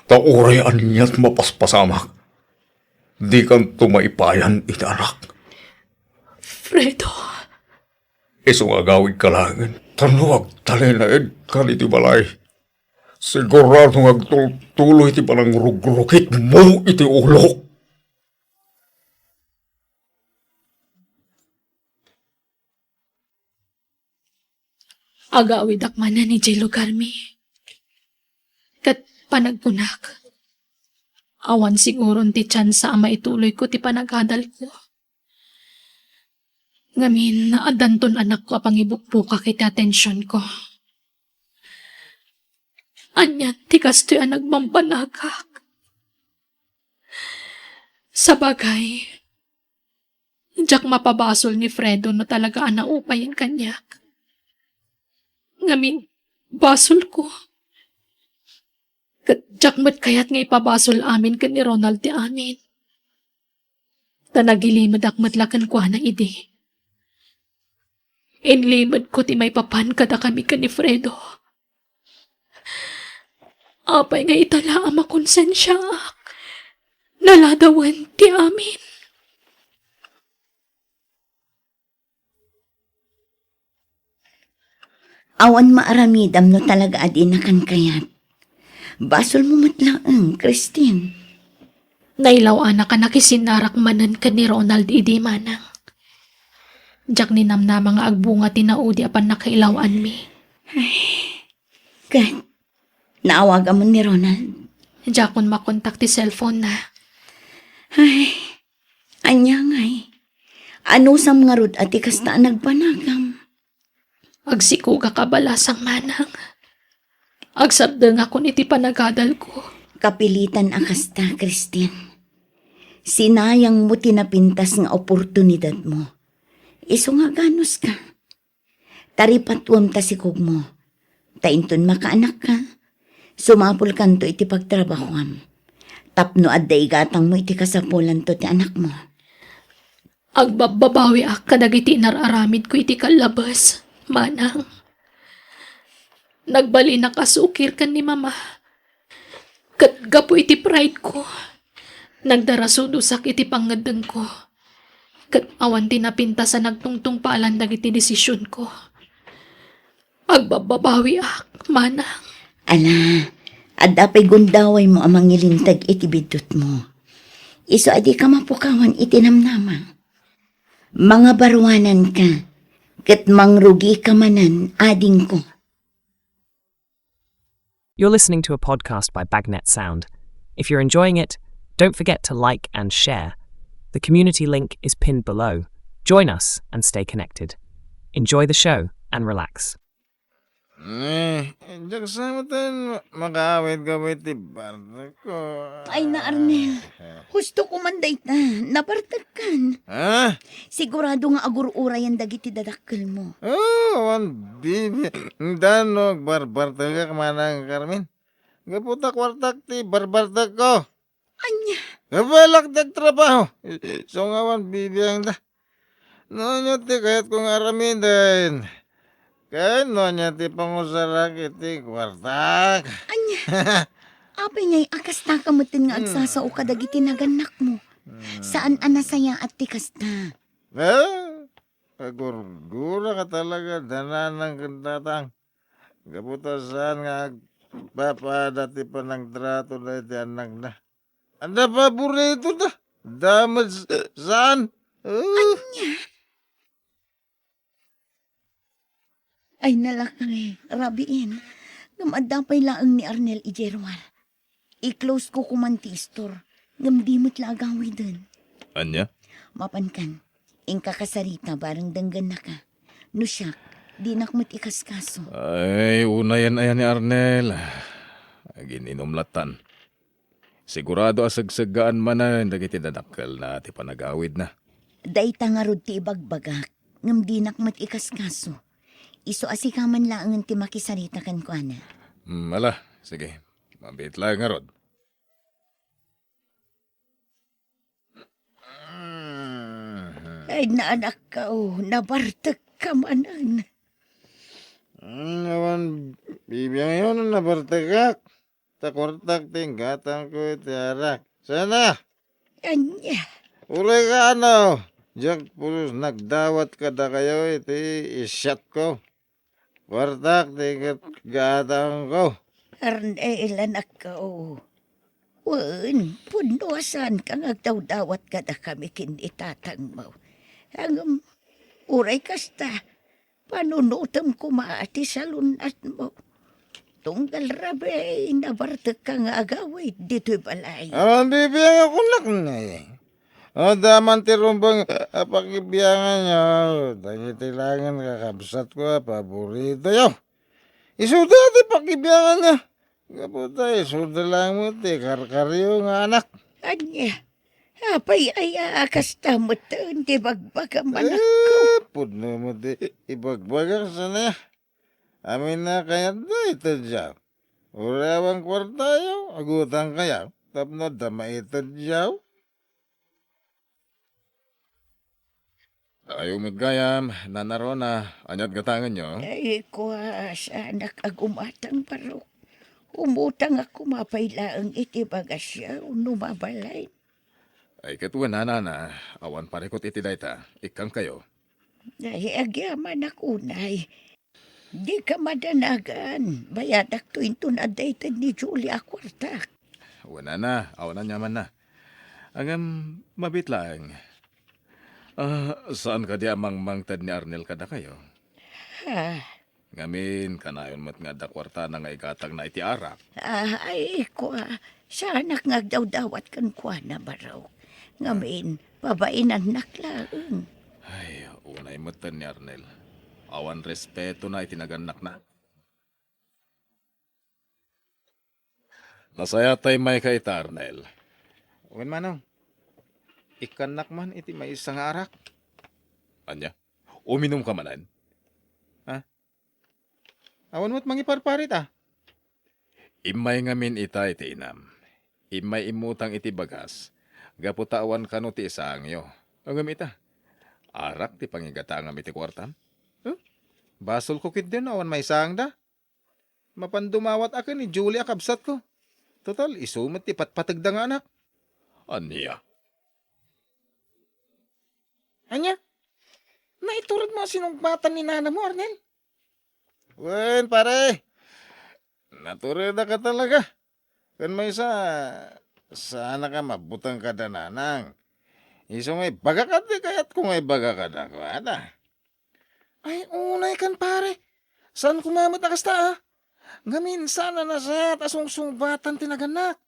Ta uray aniat mapaspasamak, dikanto maipayan iti anak. Fredo. Isu nga agawidka laengen, ta no agtalinaedka iti balay, sigurado nga agtultuloy ti panangrugrukitmo iti ulok. Agawidak manen idiay lugarmi. Ket panagkunak, awan siguron ti tiansa a maituloyko ti panagadalko. Ngamin, addanton anakko a pangibukbukak iti atensionko. Anian ti kastoy a nagbambanagak? Sabagay, diak mapabasol ni Fredo no talaga a naupayen kaniak. Ngamin, basolko. Ket diak met kayat nga ipabasol amin ken ni Ronald ti amin. Ta nagilimedak met la kenkuana idi. Inlimedko ti maipapan kadakami ken ni Fredo. Apay nga ita la a makonsensiaak? Naladawen ti amin. Awan maaramidam no talaga a dinakan kayat. Basolmo met laeng, Christine. Nailaw-anak a nakisinnarak manen ken ni Ronald idi, manang. Diak ninamnama nga agbunga ti naudi a pannakailaw-anmi. Ay, ket, naawagamon ni Ronald? Diakon makontak ti cellphone-na. Ay, ania ngay? Anusam ngarud a ti kasta a nagbanagam? Agsikogak a balasang, manang. Agsardengakon iti panagadalko. Kapilitan a kasta, Christine. Sinayangmo ti napintas nga oportunidadmo. Isu nga ganuska. Taripatuem ta sikogmo. Ta inton makaanakka, sumapulkanto iti pagtrabahoam. Tapno adda igatangmo iti kasapulanto ti anakmo. Agbabbabawiak kadagiti inar-aramidko iti kallabes, manang. Nagbalinak a sukir ken ni Mama. Ket gapu iti pride-ko, nagdarasudosak iti pangngeddengko. Ket awan ti napintas a nagtungtungpalan dagiti desisionko. Agbabbabawiak, manang. Ala, adda pay gundawaymo a mangilinteg iti biddutmo. Isu a dika mapukawan iti namnama. Mangabaruananka, ket mangrugika manen, adingko. You're listening to a podcast by Bagnet Sound. If you're enjoying it, don't forget to like and share. The community link is pinned below. Join us and stay connected. Enjoy the show and relax. Eh, diak sa met makaawid-awid ti bartekko. Ay na, Arnel. Husto ko man dayta. Nabartekkan. Ha? Sigurado nga agur-urayan dagiti dadakkelmo. Oh, wan bibi. Dano agbarbartekak manang Carmen. Gapu ta kuartak ti barbartekko. Ania? Kabalak ti agtrabaho. Isu nga awan bibiangda. No ania ti kayatko nga aramiden? Ken no ania ti pangusarak iti kuartak? Ania? Apay ngay a kasta ka metten nga Hmm. agsasao kadagiti nagannakmo? Hmm. Saan a nasayaat ti kasta? Ah, agurgura ka talaga, da nanang ken tatang. Gapu ta saan nga agpapada ti panangtrato daytoy annakna. Adda paborito da. Damage saan? Ah. Ania? Ay, nalakay, rabiin. Ngem adda pay laeng ni Arnel idiay ruar. I-close ko koman ti istor, ngem di met la agawiden. Ania? Mapankan, inka kasarita bareng denggennaka. No siak, dinak met ikaskaso. Ay, unayen aya ni Arnel. Agin-inom lattan. Sigurado a segseggaan manen dagiti dadakkelna ti panagawidna. Dayta ngarud ti ibagbagak, ngem dinak met ikaskaso. Isu a sika man laengen ti makisarita kenkuana. Hmm, ala, sige. Mabiit laeng ngarud. Ay, naanak ka, oh, nabartek ka manen. Hmm, awan bibiangyo no nabartekak. Ta kuartak ti inggatangko iti arak. Sana? Ania? Uray ka, ano? Diak pulos nagdawat kadakayo iti isyatko. Kuartak ti gatangko. Arnel, anakko. Wen, pudno a saanka nga agdawdawat kadakami ken ni tatangmo. Ngem, uray kasta, panunotem koma ti salunnatmo. Tunggal rabii, nabartekka nga agawid ditoy balay. Awan bibiang a kunak, ne. Adda man ti rumbeng a pakibianganyo, dagiti laeng kakabsatko a paboritoyo. Isuda ti pakibianganna. Gapu ta isuda laeng met ti karkaryo nga anak. Ania? Apay aya a kasta metten ti bagbagam, anakko? Eh, pudno met ti ibagbagak, sana. Amin a kayatda itedyo. Uray awan kuartayo, agutangkayo tapno adda maitedyo. Ayo met gayam, Nana Rona, ania't gatangenyo? Ay, kua, saanak a gumatang, Barok. Umutangak koma pay laeng iti bagasyo no mabalin. Ay, ket wen, Nana, awan parikut iti dayta. Ikkankayo. Ay, agyamanak unay. Dika madanagan, bayadakto inton adda ited ni Julie a kuartak. Wen, Nana, awan aniamanna. Ngem, mabiit laeng. Ah, saan kadi a mangmangted ni Arnel kadakayo? Ah. Ngamin, kanayon met nga adda kuartana nga igatangna iti arak. Ah, ay, kua, saanak nga agdawdawat kenkuana, Barok. Ngamin, pabainannak laeng. Ay, unay metten ni Arnel. Awan respetona iti nagannakna. Nasayaat ta immayka ita, Arnel. Wen, Manong. Ikkannak man iti maysa nga arak. Ania? Uminumka manen? Ha? Awan met mangiparpar ita. Immay ngamin ita iti inam. Immay immutang iti bagas, gapu ta awan kano ti isaangyo. Ngem ita, arak ti pangigatangam iti kuartam. Huh? Basolko ketdi no awan maisaangda. Mapan dumawat a ken ni Julie a kabsatko. Total, isu met ti patpategda nga anak. Ania? Ania? Naituredmo a sinungbatan ni nanangmo, Arnel? Wen, pare. Naturedaka talaga. Ken maysa, saanaka mabuteng kada nanang. Isu nga ibagak ti kayatko nga ibaga kadakuada. Ay, unay kan, pare. Saan koma met a kasta, ah? Ngamin, saan a nasayaat a sungsungbatan ti nagannak?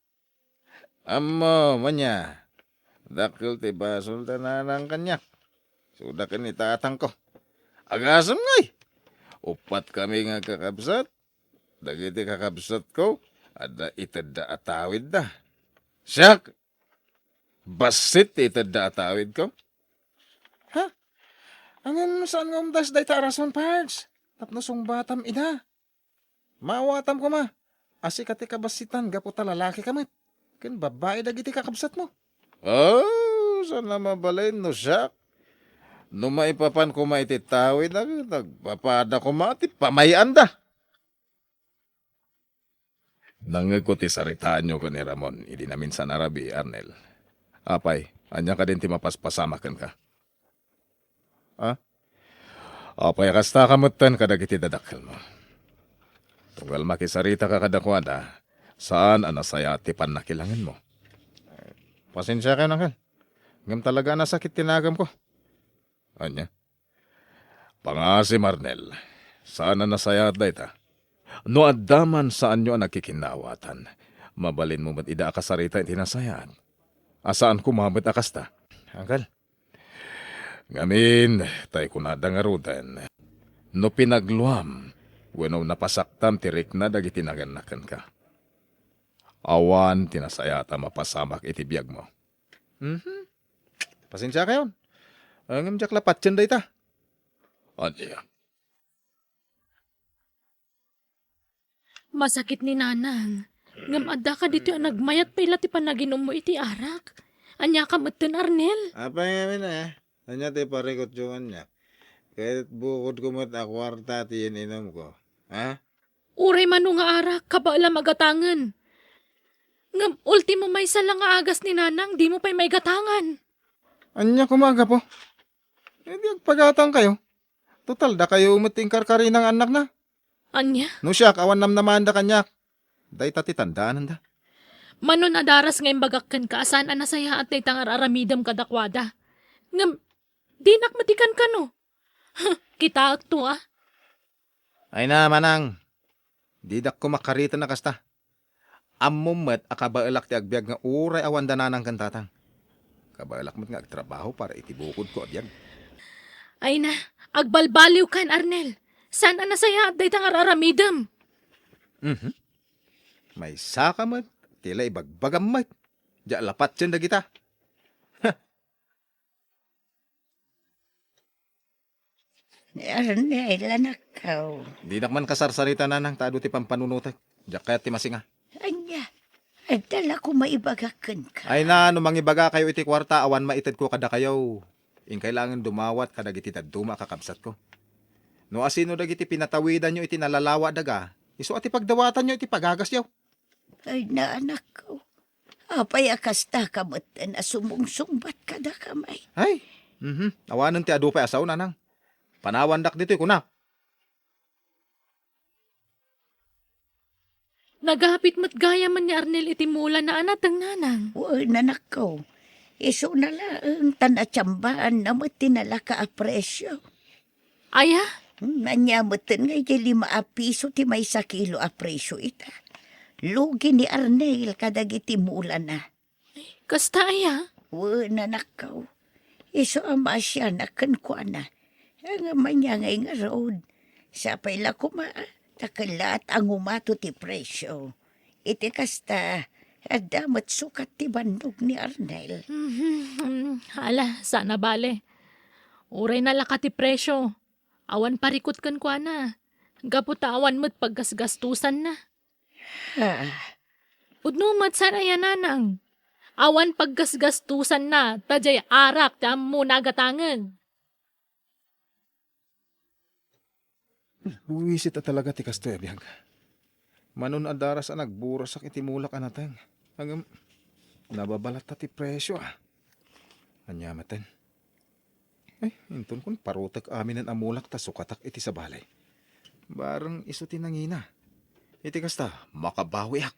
Ammom, ania, dakkel ti basol ta nanang kaniak. Isuda ken ni tatangko. Agasem ngay! Uppat kami nga kakabsat. Dagiti kakabsatko, adda itedda a tawidda. Siak, bassit ti itedda a tawidko. Ha? Ngem saan nga umdas dayta a rason, Pards? Tapno sungbatam ida. Maawatam koma. a sika ti kabassitan gapu ta lalakika met ken babbai dagiti kakabsatmo. Oh, saan a mabalin no siak? No maipapan koma iti tawid, ag-, nagpapada koma ti pamay-anda. Nangngegko ti saritaanyo ken ni Ramon idi naminsan a rabii, Arnel. Apay, ania kadin ti mapaspasamak kenka? Ha? Apay a kasta ka metten kadagiti dadakkelmo? Tunggal makisaritaka kadakuada, saan a nasayaat ti pannakilangenmo. Pasensiakayon, Angkel. Ngem talaga a nasakit ti nagamko. Ania? Pangasim, Arnel. Saan a nasayaat dayta. No adda man saanyo a nagkikinnaawatan, mabalinmo met ida a kasarita iti nasayaat. A saan koma met a kasta. Angkel. Ngamin, tay kunada ngaruden, no pinagluam, wenno napasaktam ti rikna dagiti nagannak kenka. Awan ti nasayaat a mapasamak iti biagmo. Mhm. Pasensiakayon. Ngem diak la patien dayta. Ania? Masakit ni Nanang. Ngem adda kaditoy a nagmayat pay la ti panaginummo iti arak. Ania ka metten, Arnel? Apay ngamin a? Ania ti parikutyo kaniak? Ket bukodko met a kuarta ti in-inumko. Ha? Uray mano nga arak, kabaelam a gatangen. Ngem ultimo maysa la nga agas ni Nanang, dimo pay maigatangan. Ania koma a gapu? Eh, di agpagatangkayo. Total, dakayo met ti inkarkarina nga annakna. Ania? No siak, awan namnamaanda kaniak. Dayta ti tandaananda. Manon a daras nga imbagak kenka a saan a nasayaat dayta nga ar-aramidem kadakuada. Ngem, dinak met ikankano. Kitaekto, a. Ay na, manang. Didak koma kariten a kasta. Ammom met a kabaelak ti agbiag nga uray awanda nanang ken tatang. Kabaelak met nga agtrabaho para iti bukodko a biag. Ay na, agbalbaliwkan, Arnel. Saan a nasayaat dayta nga ar-aramidem? Mhm. Maysaka met, ti la ibagbagam met. Diak la patien dagita. Arnel, anakko. Dinak man kasarsarita, nanang, ta adu ti pampanunotek. Diak kayat ti masinga. Ania? Adda la koma ibagak kenka. Ay na, no mangibagakayo iti kuarta, awan maitedko kadakayo. Inkay laengen dumawat kadagiti dadduma a kakabsatko. No asino dagiti pinatawidanyo iti nalalawa a daga, isu a ti pagdawatanyo iti pagagasyo. Ay na, anakko. Apay a kasta ka metten a sumungsungbat kadakami? Ay, mhm. Awanen ti adu pay a sao, nanang. Panawandak ditoy, kunak. Nagapit met gayamen ni Arnel iti mulana a nateng, nanang. Wen, anakko. Isuna laeng ta natsambaan na met ti nalaka a presio. Aya? Hmm, ania metten nga idiay lima a piso ti maysa kilo a presio ita. Lugi ni Arnel kadagiti mulana. Kasta aya? Wen, anakko. Isu a maasianak kenkuana. Ngem ania ngay ngarud? Sapay la koma, ta kellaat a ngumato ti presio. Iti kasta, adda met sukat ti bannog ni Arnel. Mhm. Ala, saan a bale. Uray nalaka ti presio, awan parikut kenkuana. Gapu ta awan met paggasgastusanna. Ah. Pudno met saan aya, nanang. Awan paggasgastusanna, ta diay arak ti ammona a gatangen. Buwisit a talaga ti kastoy a biag. Manon a daras a nagburasak iti mulak a nateng. Ngem, nababalatta ti presio, a. Ania metten? Ay, inton kun parutek aminen a mulak ta sukatak iti sabali. Bareng isu ti nangina. Iti kasta, makabawiak.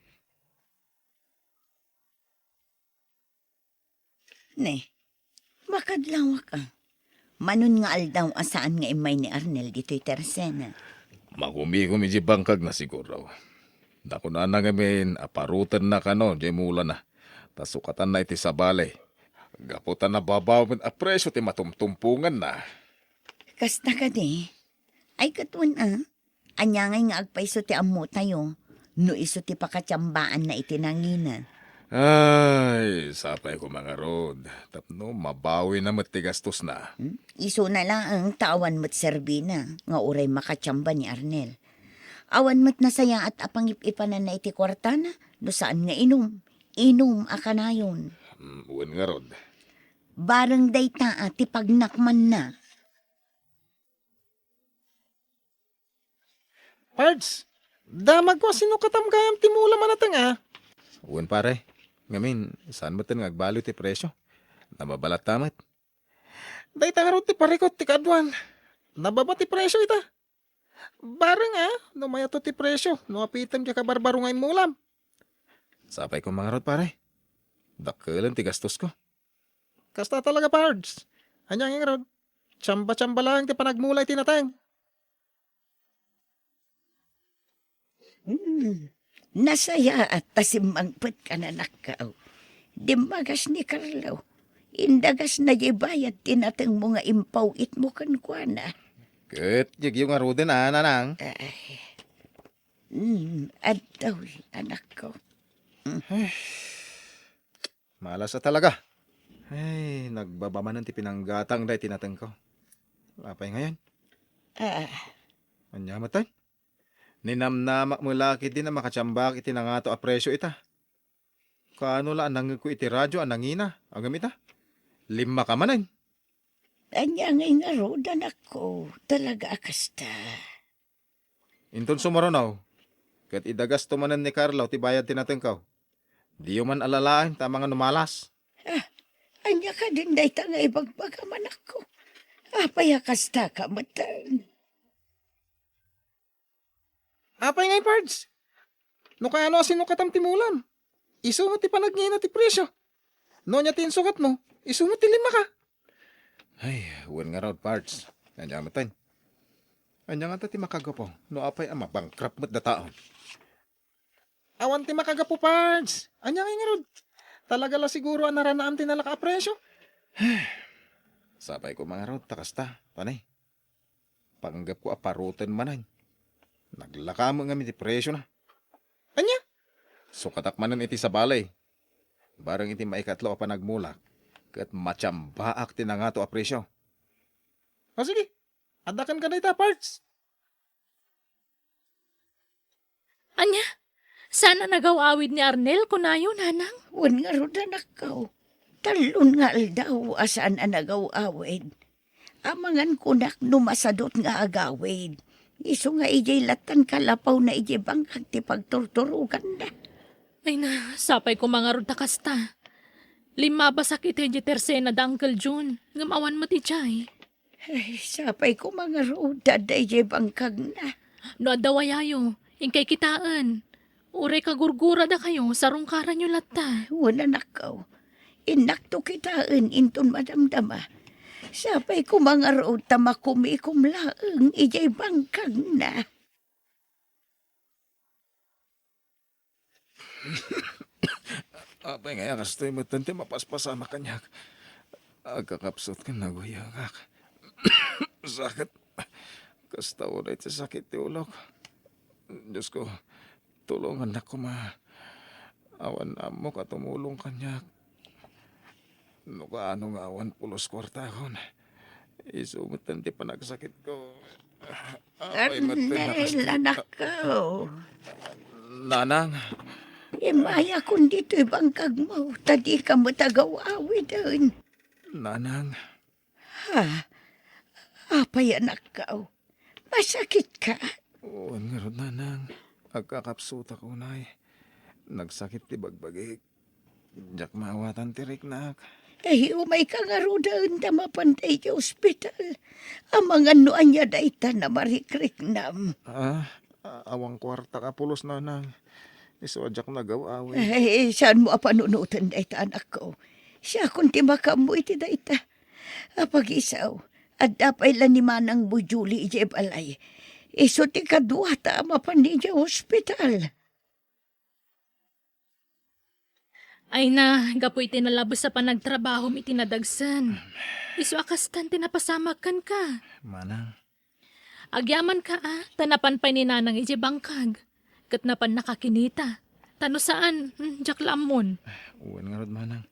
Ne, makadlawak a. Manon nga aldaw a saan nga immay ni Arnel ditoy tersena? Magumikom idiay bangkagna siguro. Nakunana ngamin a parutenna kano diay mulana, ta sukatanna iti sabali. Gapu ta nababaw met a presio ti matumtumponganna. Kasta kadi? Ay, ket wen a. Ania ngay nga agpayso ti ammotayo no isu ti pakatsiambaanna iti nangina? Ay, sapay koma ngarud, tapno mabawina met ti gastosna. Hmm? Isuna laeng ta awan met serbina nga uray makatsiamba ni Arnel. Awan met nasayaat a pangip-ipananna iti kuartana, no saan nga inum. Inum a kanayon. Mm, wen ngarud. Bareng dayta a ti pagnakmanna. Pards, damagko a sino katam gayam ti mula manateng a? Wen, pare. Ngamin, saan metten nga agbaliw ti presyo? Nababalatta met. Dayta ngarud ti parikut ti kaaduan. Nababa ti presyo ita. Bareng a, no mayato ti presyo, no apitem diay kabarbaro nga immulam. Sapay koma ngarud, pare. Dakkelen ti gastosko. Kasta talaga, Pards. Ania nga ngarud? Tsamba-tsamba laeng ti panagmula iti nateng. Hmm. Nasayaat ta simmangpetka, anakko. Dimmagas ni Carlo. Indagasna diay bayad ti natengmo nga impaw-itmo kenkuana. Ket yegyo ngaruden a, nanang. Ay. Hmm, adtoy, anakko. Hmm. Malas a talaga. Ay, nagbaba manen ti pinanggatang daytoy natengko. Apay ngayon? Ah. Ania metten? Ninamnamak met la ketdin a makatsambak iti nangato a presyo ita. Kaano la a nangngegko iti radio a nangina, ngem ita, limmaka manen. Ania ngay ngarud, anakko, talaga a kasta. Inton sumuruno, ket idagasto manen ni Carlo ti bayad ti natengko. Diyo man alalaen ta amangan no malas. Ah, ania kadin dayta nga ibagbagam, anakko? Apay a kastaka metten? Apay ngay, Pards? No kaano a sino katam ti mulam? Isu met ti panagngina ti presyo. No ania ti insukatmo, isu met ti limmaka. Ay, wen ngarud, Pards. Ania metten? Ania ngata ti makagapu no apay a mabankrupt met dataon? Awan ti makagapu, Pards. Ania ngay ngarud? Talaga la siguro a naranaam ti nalaka a presyo. Sapay koma ngarud ta kasta, pane. Panggepko a paruten manen. Naglaka met ngamin ti presyona. Ania? Sukatak manen iti sabali. Bareng iti maikatlo a panagmulak, ket matsamba ak ti nangato a presyo. O sige, adda kenka dayta, Pards. Ania? Saan a nagaw-awid ni Arnel, kunayo, nanang? Wen ngarud, anakko. Tallon nga aldaw a saan a nagaw-awid. Amangan kunak no masadut nga agawid. Isu nga idiay lattan kalapawna idiay bangkag ti pagturturoganna. Ay na, sapay koma ngarud ta kasta. Limmabasak iti idiay tersena da Uncle Jun, ngem awan met idiay. Ay, sapay koma ngarud ta adda idiay bangkagna. No adda wayayo, inkay kitaen. Uray kagurguradakayo, sarungkaranyo latta. Wen, anakko. Innakto kitaen inton madamdama. Sapay koma ngarud ta makumikom laeng idiay bangkagna. Apay ngay a kastoy metten ti mapaspasamak kaniak? Agkakapsut ken naguyengak. Sakit. Kasta unay ti sakit ti ulok. Diosko, tulongannak koma. Awan ammok a tumulong kaniak. No kaano nga awan pulos kuartakon, isu metten ti panagsakitko. Apay metten a Arnel, kasta? Anakko. Nanang. Immayakon ditoy bangkagmo, ta dika met agaw-awiden. Nanang. Ha? Apay, anakko? Masakitka? Wen ngarud, nanang. Agkakapsutak unay. Nagsakit ti bagbagik. Diak maawatan ti riknak. Ay, umayka ngaruden ta mapan daydiay ospital. Amangan no ania dayta a marikriknam. Ah, a-, awan kuartak a pulos, nanang. Isu a diak nagaw-awid. Ay, saanmo a panunoten dayta, anakko. Siakon ti makaammo iti dayta. Apagisaw, adda pay la ni manangmo Julie idiay balay. Isu ti kaduata a mapan idiay ospital. Ay na, gapu iti nalabes a panagtrabahom iti nadagsen. Isu a kastan ti napasamak kenka. Manang. Agyamanka a, ta napan pay ni nanang idiay bangkag. Ket napan nakakinita. Ta no saan, hmm, diak la ammon. Wen ngarud, manang.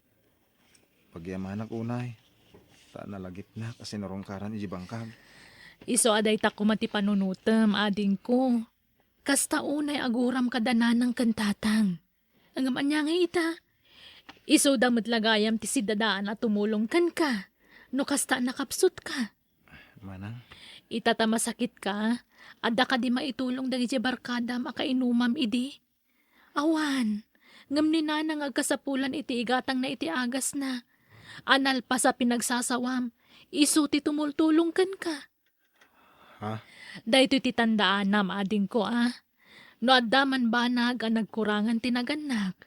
Pagyamanak unay. Ta nalagipnak a sinarungkaran idiay bangkag. Isu a dayta koma ti panunotem, adingko. Kasta unay aguram kada nanang ken tatang. Ngem ania ngay ita? Isuda met la gayam ti sidadaan a tumulong kenka, no kasta a nakapsutka. Manang? Ita ta masakitka, adda kadi maitulong dagiti barkadam a kainumam idi? Awan, ngem ni nanang nga agkasapulan iti igatangna iti agasna. A nalpas a pinagsasawam, isu ti tumultulong kenka. Ha? Daytoy ti tandaanam, adingko, a. No adda man banag a nagkurangan ti nagannak,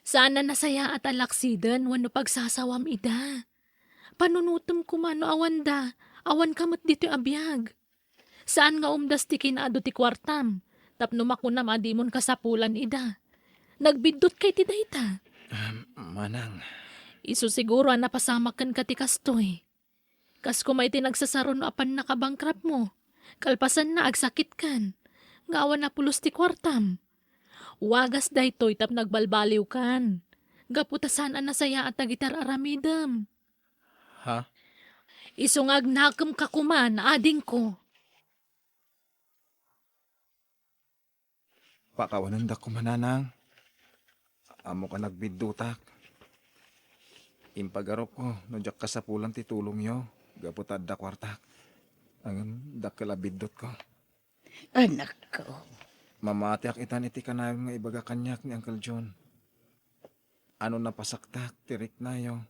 saan a nasayaat a laksiden wenno pagsasawam ida. Panunotem koma no awanda, awanka met ditoy a biag. Saan nga umdas ti kinaadu ti kuartam, tapno makunam a dimon kasapulan ida. Nagbiddut kay ti dayta? Ahem, manang. Isu siguro a napasamak kenka ti kastoy. Kas koma iti nagsasaro no apan nakabangkrapmo, kalpasanna agsakitkan, nga awan a pulos ti kuartam. Wagas daytoy tapno agbalbaliwkan. Gapu ta saan a nasayaat dagiti ar-aramidem. Ha? Isu nga agnakemka koman, adingko. Pakawanendak koma, nanang. Ammok a nagbiddutak. Impagarupko no diak kasapulan ti tulongyo gapu ta adda kuartak. Ngem dakkel a biddutko. Anakko. Mamatiak itan iti kanayon nga ibaga kaniak ni Uncle John. Ano napasaktak ti riknayo?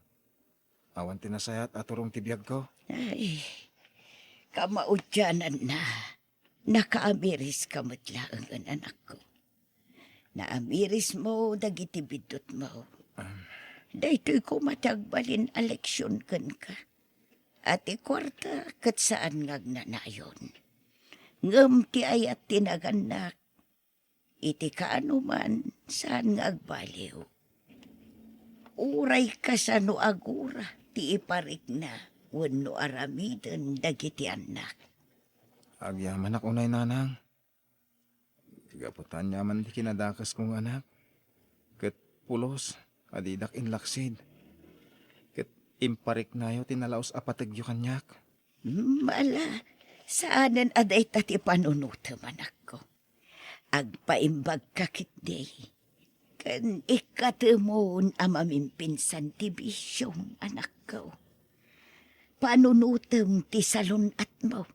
Awan ti nasayaat a turong ti biagko? Ay, kamaudiananna, nakaamiriska met laengen, anakko. Naamirismo dagiti biddutmo. Daytoy koma ti agbalin a leksion kenka. A ti kuarta ket saan nga agnanayon. Ngem ti ayat ti nagannak, iti kaanoman, saan nga agbaliw. Uray kasano agura ti iparikna wenno aramiden dagiti annak. Agyamanak unay, nanang. Gapu ta aniaman ti kinadakasko nga anak, ket pulos a didak inlaksid. Ket impariknayo ti nalaus a pategyo kaniak. Mala, saanen a dayta ti panunotem, anakko. Agpaimbagka ketdi, ken ikkatemon a mamimpinsan ti bisiom, anakko. Panunotem ti salun-atmo.